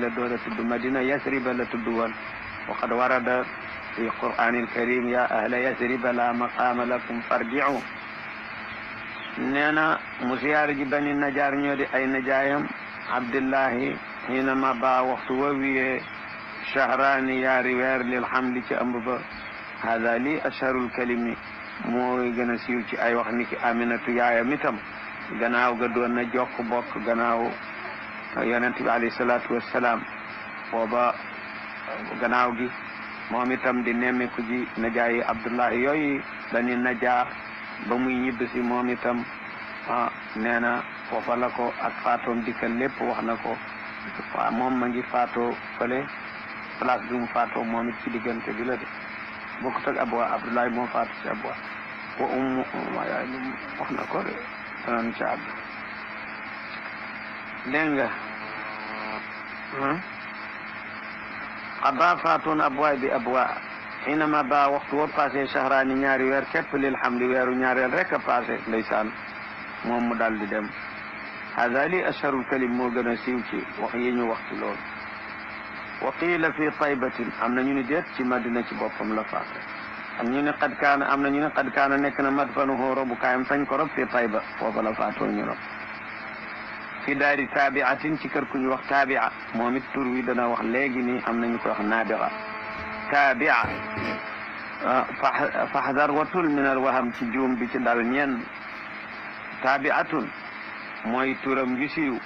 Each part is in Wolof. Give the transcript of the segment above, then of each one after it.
la door a tudd Madina Yasriba la tudd woon wa qad warada fi qur'anil karim ya ahla Yasriba la maqaama lakum farji'u nee na mu siyaare ji bani Najaar ñoo di ay najaayam Abdullahi xiinama ba waxtu wa wiyee shahraani yaari weer lil hamli ci ëmb ba hada lii asharul kalimi mooy gën a siiw ci ay wax niki Aminatu yaayam itam gannaaw ga doon na jokk bokk gannaaw yonent bi alayhi salaatu wassalaam booba gannaaw gi moom itam di nemmeeku ji najaayi Abdullahi yooyu bani Najaar ba muy ñibbisi moom itam nee na foofa la ko ak faatoom dikkal lépp wax na ko waaw moom ma ngi faatoo fële place bi mu faatoo moom it ci diggante bi la de bokkut ak Abwa Abdullahi moom faatu ci Abwa wa ummu yaay wax na ko de danañ ci àgg dégg nga xaba faatoon Abwa bi Abwa xiinama ba waxtu wa passé shahraani ñaari weer képp lil hamli weeru ñaareel rek a passé ndeysaan moom mu daal di dem hada li asharul kalim moo gën a siiw ci wax yi ñu waxtu loolu wa qiila fi taybatin am na ñu ni déet ci Madina ci boppam la faate am ñu ne qad kaana am na ñu ne qad kaana nekk na madfanuhu robu kaayam fañ ko rob fi tayba foofa la faatoo ñu rob fi daari taabiatin ci kër ku ñu wax taabia moom it tur wi dana wax léegi nii am nañu ko wax naabiga taabia faxdar watul min al waham ci juum bi ci dal ñenn taabiatun mooy turam yu siiw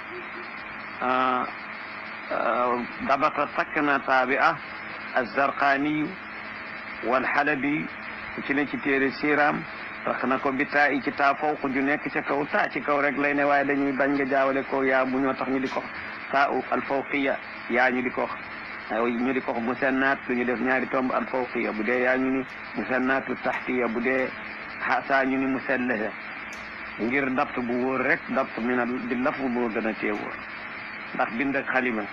dabata takk na taabia azzarqaaniyu walxalabi ci ne ci téere siiraam takk na ko bi taa i ci taa fawq ju nekk ca kaw taa ci kaw rek lay ne waaye dañuy bañ nga jaawale ko yaa bu ñoo tax ñu di ko taa u alfawqiya yaa ñu di ko musannaat lu ñu def ñaari tomb alfawqiya bu dee yaa ñu ni musannaatu taxtiya bu dee saa ñu ni musallaha ngir dapt bu wóor rek dapt mina di laf boo gën a tee wóor ndax bind ak xalima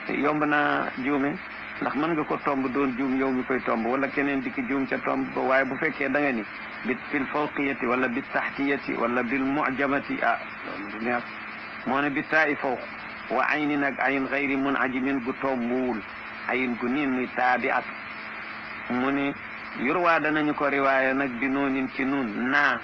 yomb naa juume ndax mën nga ko tomb doon juum yow mi koy tomb wala keneen di ki juum ca tomb ba waaye bu fekkee da nga ni bi fil fawqiyati wala bi taxtiyati wala bil mu'jamati loolu du neex moo ne bi taa i fawq wa aynin ak ayn xayri munajimin gu tombuwul ayin gu niin muy taabiat mu ni yurwaa danañu ko riwaaya nag bi noonin ci nuun naa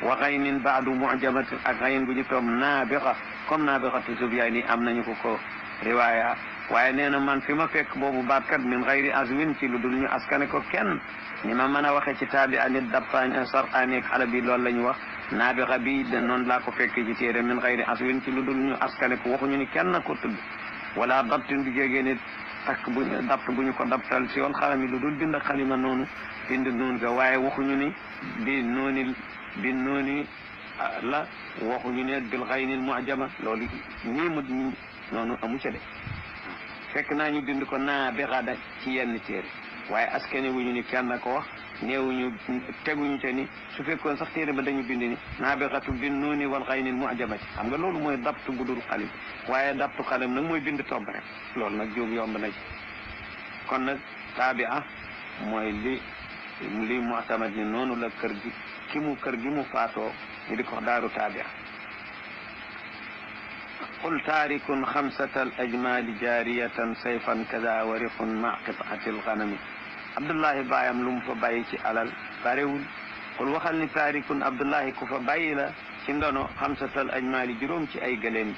wa xaynin baadu mu'jamatin ak ayin gu ñu tomb naabiqa comme naabiqatu subyaani am nañu ko riwaaya waaye nee na man fi ma fekk boobu baatkat min xayri azwin ci lu dul ñu askane ko kenn ni ma mën a waxe ci taabi anit dappaañ sarqaani ak xala bi loolu la ñu wax naabiqa bi noonu laa ko fekk ci téere min xayri azwin ci lu dul ñu askane ko waxuñu ni kenn ko tudd wala dabtin du jógee nit takk bu ñu ko dabtal si wal xalami lu dul bind xalima noonu bind noonu ga waaye waxuñu ni bi nooni la waxuñu ne bil xaynil mu'jama loolu nii mu noonu amu ca de fekk naa ñu bind ko naa bi xada ci yenn téere waaye askane wuñu ni kenn ko wax néewuñu teguñu ca ni su fekkoon sax téere ba dañu bind ni naa bi xatu bin nuuni wal xaynil mu'jamati xam nga loolu mooy dabtu bu dul xalim waaye dabtu xalim nag mooy bind tomb rek loolu nag juum yomb na ci kon nag taabia mooy li mu'tamad ni noonu la kër gi mu faatoo ñu di ko wax daaru taabia qul taarikun xamsata al ajmaali jaariyatan sayfan kada warixun ma qit'ati alganami Abdullahi baayam lu mu fa bàyyi ci alal barewul qul waxal ni taarikun Abdullahi ku fa bàyyi la ci ndono xamsata al ajmaali juróom ci ay gëléem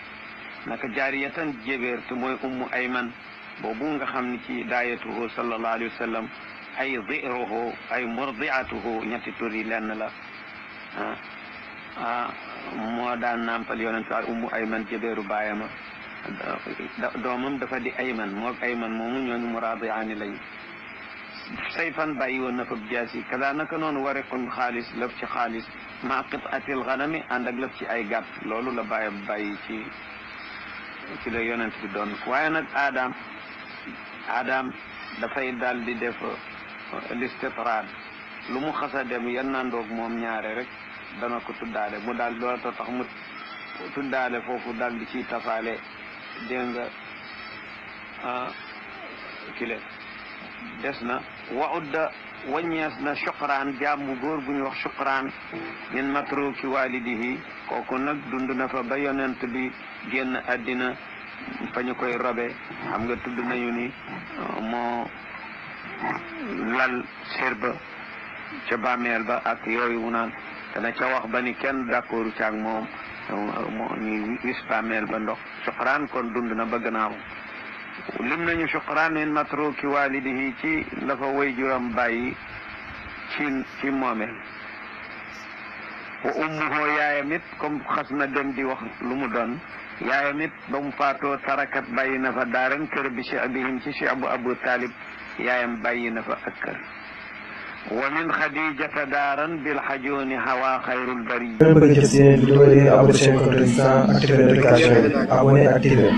naka jaariyatan jébéer te mooy ummu ayman boobu nga xam ni ci daayatuhu sallallahu alayhi wa sallam ay diruhu ay murdiatuhu ñetti tur yi lenn la moo daan nampal yonent al ummu ayman jébéeru baayama doomam dafa di ayman moog ayman moomu ñooñu muraadiyaani lañu sayfan bàyyi woon na fa jaasi kada naka noonu wariqun xaalis lëf ci xaalis ma qit'atil ganami ànd ak lëf ci ay gàtt loolu la bàyyi ci la yonent bi doon waaye nag Adam dafay daal di def listitraad lu mu xasa dem yannandoog moom ñaare rek dana ko tuddaale mu daal loola tax mu tuddaale foofu daal di ciy tafaale dégg nga kile des na wa udda waññees na Shuqraan jaam bu góor bu ñu wax Shuqraan min matruki walidihi kooku nag dund na fa ba yonent bi génn àddina fa ñu koy robe xam nga tudd nañu ni moo lal sér ba ca bàmmeel ba ak yooyu mu naan dana ca wax ba ni kenn d'accord caag moom moo ñuy wis bàmmeel ba ndox suqraan kon dund na ba gannaaw lim nañu suqraan min matruki walidihi ci dafa way juram bàyyi ci moomeel wa ummuhu yaayam it comme xas na dem di wax lu mu doon yaayam it ba mu faatoo tarakat bàyyi na fa daaran kër bi si abihim ci si abu talib yaayam bàyyi na fa ak kër wa min xadijata daaran bil xajooni hawa xayrul bari bëgg jot seen vidéo yi abonné chaîne Kontourisme activer notification yi abonné activer